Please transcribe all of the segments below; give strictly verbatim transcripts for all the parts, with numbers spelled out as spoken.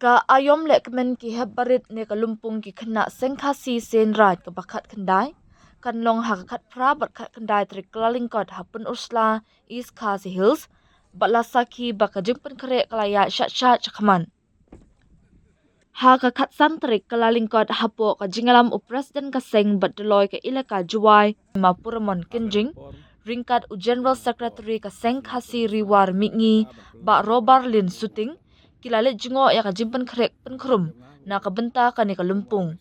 Ka aïom lehkmen ki hep barit ne ka lympung ki khynnah seng Khasi Seiñ Raij kaba khatkhyndai kan long ha ka khatphra bad khatkhyndai tarik Kyllalyngkot ha Pynursla, East Khasi Hills, bad la sakhi ba ka jingpynkhreh ka la ïaid shat shat shakhmat. Ha ka khatsan tarik Kyllalyngkot hapoh ka jingïalam u President ka seng bad Dolloi ka Elaka Jowai, Mapuramon Kynjing, ryngkat u General Secretary ka seng Khasi Ri War Mihngi, Bah Robarlin Suting, ki la leit jngoh ïa ka jingpynkhreh pynkhrum na ka bynta kane ka lympung.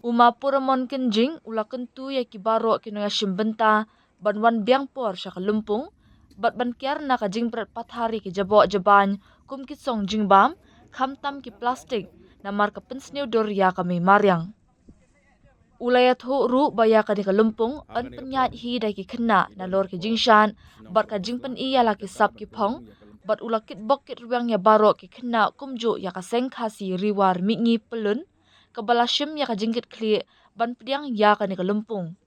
U Mapuramon Kynjing u la kyntu ïa ki baroh ki nongïashim bynta ban wan biang por sha ka lympung bad ban kiar na ka jingbret pathar ïa ki jaboh jabain kum ki song jingbam, khamtam ki plastik, namar ka pynsniew dur ïa ka mei mariang. U la ïathuh ruh ba ïa kane ka lympung yn pynïaid hi da ki khynnah nalor ki jingshad bad ka jingpyni ïa la ki sap ki phong, bad u la kitbok kitrwiang ïa baroh ki khynnah kumjuh ïa ka seng Khasi Ri War Mihngi Pyllun kaba la shim ïa ka jingkitkhlieh ban pdiang ïa kane ka lympung.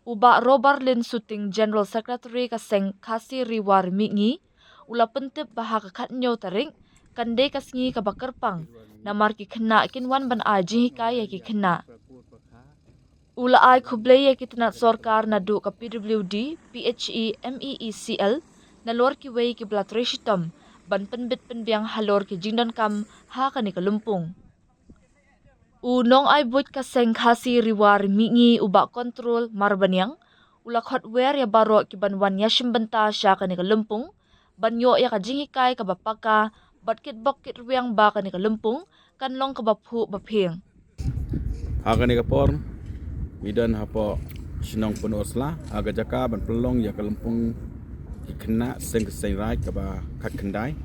U Bah Robarlin Suting, General Secretary ka seng Khasi Ri War Mihngi, u la pyntip ba ha ka khathynñiew tarik kan dei ka sngi kaba kyrpang, namar ki khynnah kin wan ban ai jinghikai ïa ki khynnah. U la ai khublei ïa ki tnat sorkar naduh ka P W D, P H E, M E E C L, nalor kiwei kiba la trei shitom ban pynbit pynbiang halor ki jingdonkam ha kane ka lympung. U nongai buit ka seng Khasi Ri War Mihngi u Bah Control Marbaniang u la khot wer ïa baroh ki ban wan ïashim bynta sha kane ka lympung ban ïoh ïa ka jinghikai kaba paka bad kitbok kitrwiang ba kane ka lympung kan long kaba phuh ba phieng. Ha kane ka por ngi don hapoh shnong Pynursla ha ka jaka ban pynlong ïa ka lympung ki khynnah seng Khasi Seiñ Raij kaba khatkhyndai,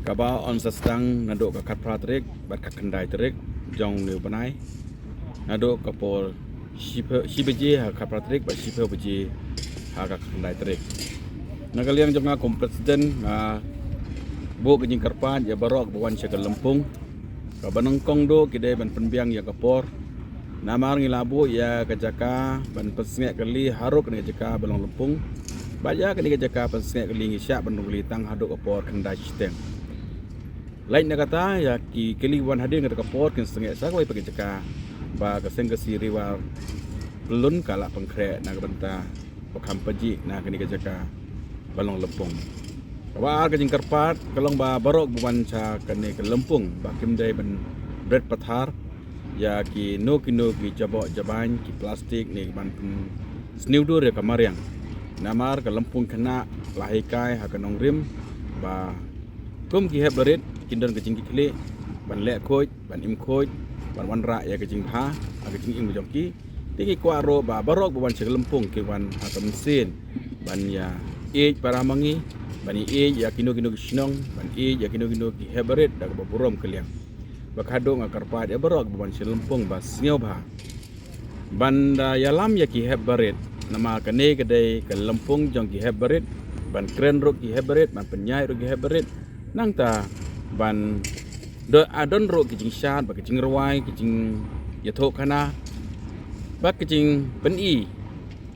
kaba yn sa sdang naduh ka khatphra tarik bad khatkhyndai tarik jong une u bnai, naduh ka por shiphew, shi baje ha ka khatphra tarik bad shiphew baje ha ka khatkhyndai tarik. Na ka liang jong nga kum President, nga buh ka jingkyrpad ïa baroh ba wan sha ka lympung. Kaba nyngkong duh ki dei ban pynbiang ïa ka por, namar ngi la buh ïa ka jaka ban pynsngewkylli haduh kane ka jaka ba long lympung. Bad ïa kane ka jaka pynsngewkylli ngi shah ban rung kylli tang haduh ka por khyndai shiteng. Lait na kata, ïa ki kylli wan hadien kata ka por kin sngewsih sa kawei pat ka jaka ba ka seng Khasi Ri War Pyllun ka la pynkhreh na ka bynta ba kham pajih na kane ka jaka ba long lympung. Kaba ar ka jingkyrpad ka long ba baroh ba wan sha kane ka lympung ba kim dei ban bret pathar ïa kino kino ki jaboh jabain, ki plastik ne ban pynsniew dur ïa ka mariang. Namar ka lympung khynnah la hikai ha ka nongrim ba kum ki hep barit kin don ka jingkitkhlieh ban leh khuid, ban im khuid, ban wanrah ïa ka jingbha ha ka jingim jong ki. Te ngi kwah ruh ba baroh ba wan sha ka lympung ki wan ha ka mynsiem ban ïa ïeit para ma ngi, ban ïa ïeit ïa kino kino ki shnong, ban ïeit ïa kino kino ki hep barit da kaba burom kylliang. Ba ka dei nga kyrpad ïa baroh ba wan sha ka lympung ba sngewbha ban da ïalam ïa ki hep barit, namar kane ka dei ka lympung jong ki hep barit, ban kren ruh ki hep barit, ban pynïaid ruh ki hep barit, nangta ban don, ah, don ruh ki jingshad, ba ki jingrwai, ki jingïathuhkhana, ba ki jingpyni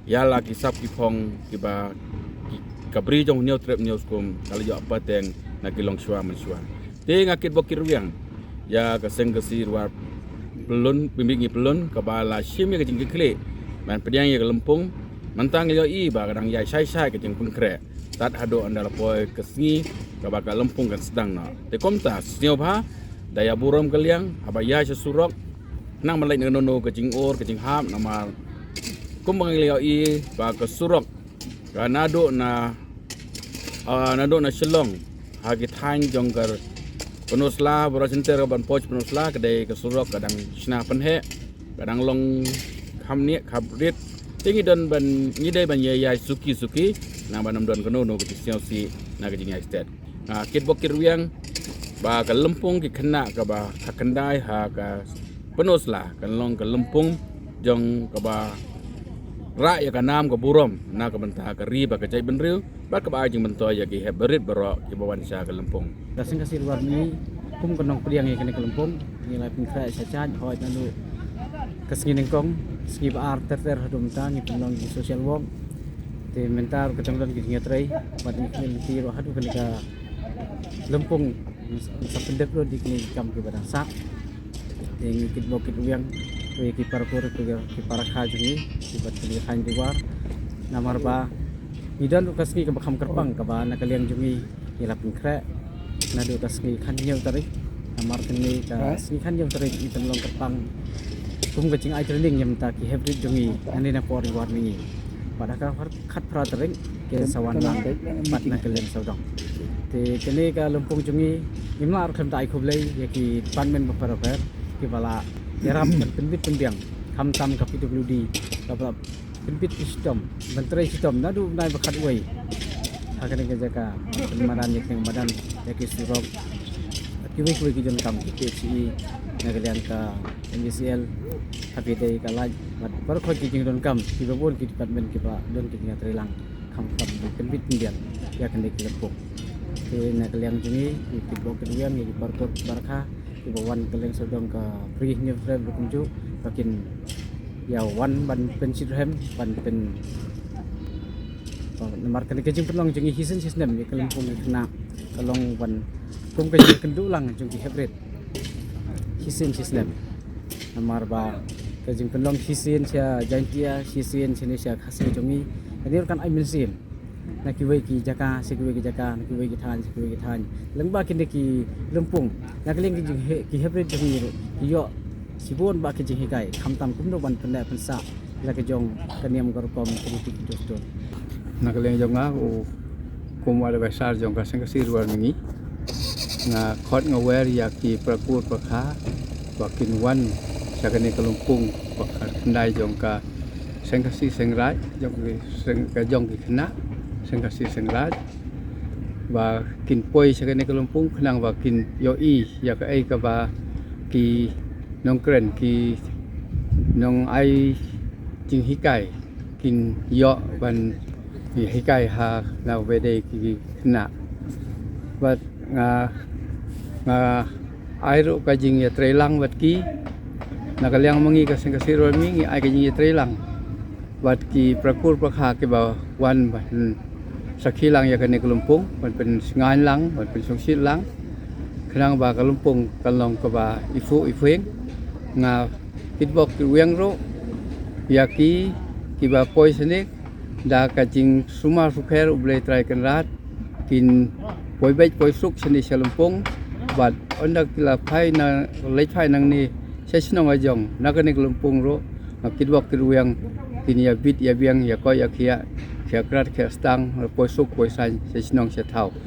ïa la ki sap ki phong kiba ki, ka bri jong Hynñiewtrep Hynñiewskum ka la ïoh pateng na ki longshuwa manshuwa. Te nga kitbok kitrwiang ïa ka seng Khasi Ri War Pyllun, Mihngi Pyllun, kaba la shim ïa ka jingkitkhlieh ban pdiang ïa ka lympung. Mynta ngi ïohi ba ka dang ïaid shai shai ka jingpynkhreh tad haduh ynda la poi ka sngi kaba ka lympung kan sdang noh. Te kumta sngewbha da ïa burom kylliang haba ïaid sha surok, khnang ban lait na kano kano ka jingïoh ka jinghap, namar kumba ngi la ïohi ba ka surok ka naduh na, ah, naduh na Shillong ha ki thaiñ jong ka Pynursla, Bora Center, ka ban poi Pynursla, ka dei ka surok ka dang shna pynheh, ka dang long kham nieh kham rit. Te ngi don ban, ngi dei ban ïa ïaid suki suki, nang ban ym don kano kano ka jingsngewsih na ka jingïaid stet. Nga kitbok kitrwiang ba ka lympung ki khynnah kaba khatkhyndai ha ka Pynursla kan long ka lympung jong kaba rah ïa ka nam ka burom na ka bynta ka ri bad ka jaitbynriew, bad kaba ai jingmyntoi ïa ki hep barit baroh kiba wan sha ka lympung. Ka seng Khasi Ri War Mihngi kum ka nongpdiang ïa kane ka lympung, ngi la pynkhreh sha shai, hooid, naduh ka sngi nyngkong, sngi ba ar ter ter haduh mynta ngi pynlong ki social work. Te mynta ruh ka dang don ki jingïatrei bad ngi kynti ruh haduh kane ka lympung Sa pyndep ruh ïa kine ki kam kiba dang sah. Te ngi kitbok kitrwiang ïa ki para kur, ki para kha jong ngi kiba tynrai thaiñ Dewar. Namar ba ngi don ruh ka sngi kaba kham kyrpang kaba na ka liang jong ngi ngi la pynkhreh naduh ka sngi khathynñiew tarik. Namar kane ka sngi khathynñiew tarik ngi pynlong kyrpang kum ka jingai training ïa mynta ki heprit jong ngi, nangne na por Dewar ngi. Bad ha ka khatphra tarik kin sa wan lang pat na ka liang sawdong. Te kane ka lympung jong ngi, ngim lah ruh khlem da ai khublei ïa ki department bapher bapher kiba la ïarap ban pynbit pynbiang, khamtam ka P W D kaba la pynbit shitom, ban trei shitom naduh u bnai ba khatwei ha kane ka jaka, ban madan ïa ki madan, ïa ki surok, kiwei kiwei ki donkam, ki P H E, na ka liang ka M B C L, ha Pydei, ka Lait, bad baroh ki jingdonkam kiba bun ki department kiba don ki jingïatreilang kham kham ban pynbit pynbiang ïa kane ka lympung. Te na ka liang jong ngi, ngi kitbok kitrwiang ïa ki para kur para kha kiba wan ka liang sawdong ka Pre New Year ruh kumjuh, ba kin ïa wan ban pynshitrhem, ban pyn namar kane ka jingpynlong jong ngi shisien shisnem ïa ka lympung ki khynnah ka long ban kum ka jingkynduh lang jong ki heprit shisien shisnem. Namar ba ka jingpynlong shisien sha Jaintia, shisien shane sha Khasi jong ngi, kane ruh kan ai mynsiem na kiwei ki jaka sha kiwei ki jaka, na kiwei ki thaiñ sha kiwei ki thaiñ, lyngba kine ki lympung. Na ka liang ki jinghe-, ki heprit jong ngi ruh ki ïoh shibun bah ki jinghikai, khamtam kumno ban pynneh pynsah la ka jong ka niam ka rukom, ka riti ka dustur. Na ka liang jong nga, u kum u advisor jong ka Seng Khasi Dewar Mihngi, nga khot nga wer ïa ki para kur para kha ba kin wan sha kane ka lympung ba kha khyndai jong ka Seng Khasi Seng Raij, jong ki seng, ka jong ki khynnah Seng Khasi Seng Raij, ba kin poi sha kane ka lympung khnang ba kin ïohi ïa kaei kaba ki nongkren, ki nongai jinghikai kin ïoh ban hikai ha na Pydei ki khynnah. Bad nga, nga ai ruh ka jingïatreilang bad ki, na ka liang ma ngi ka Seng Khasi Dewar Mihngi, ngi ai ka jingïatreilang bad ki para kur para kha kiba wan ban sakhi lang ïa kane ka lympung, ban pynsngew lang, ban pynshongshit lang, khnang ba ka lympung kan long kaba iphuh iphieng. Nga kitbok kitrwiang ruh ïa ki kiba poi shane, da ka jingsumar sukher U Blei Trai Kynrad, kin poi beit poi suk shane sha lympung, bad ynda ki la phai na, leit phai nangne sha shnong la jong na kane ka lympung ruh, nga kitbok kitrwiang kin ïa bit ïa biang, ïa koit ïa khiah, khiah krat khiah stang, poi suk poi saiñ sha shnong sha thaw.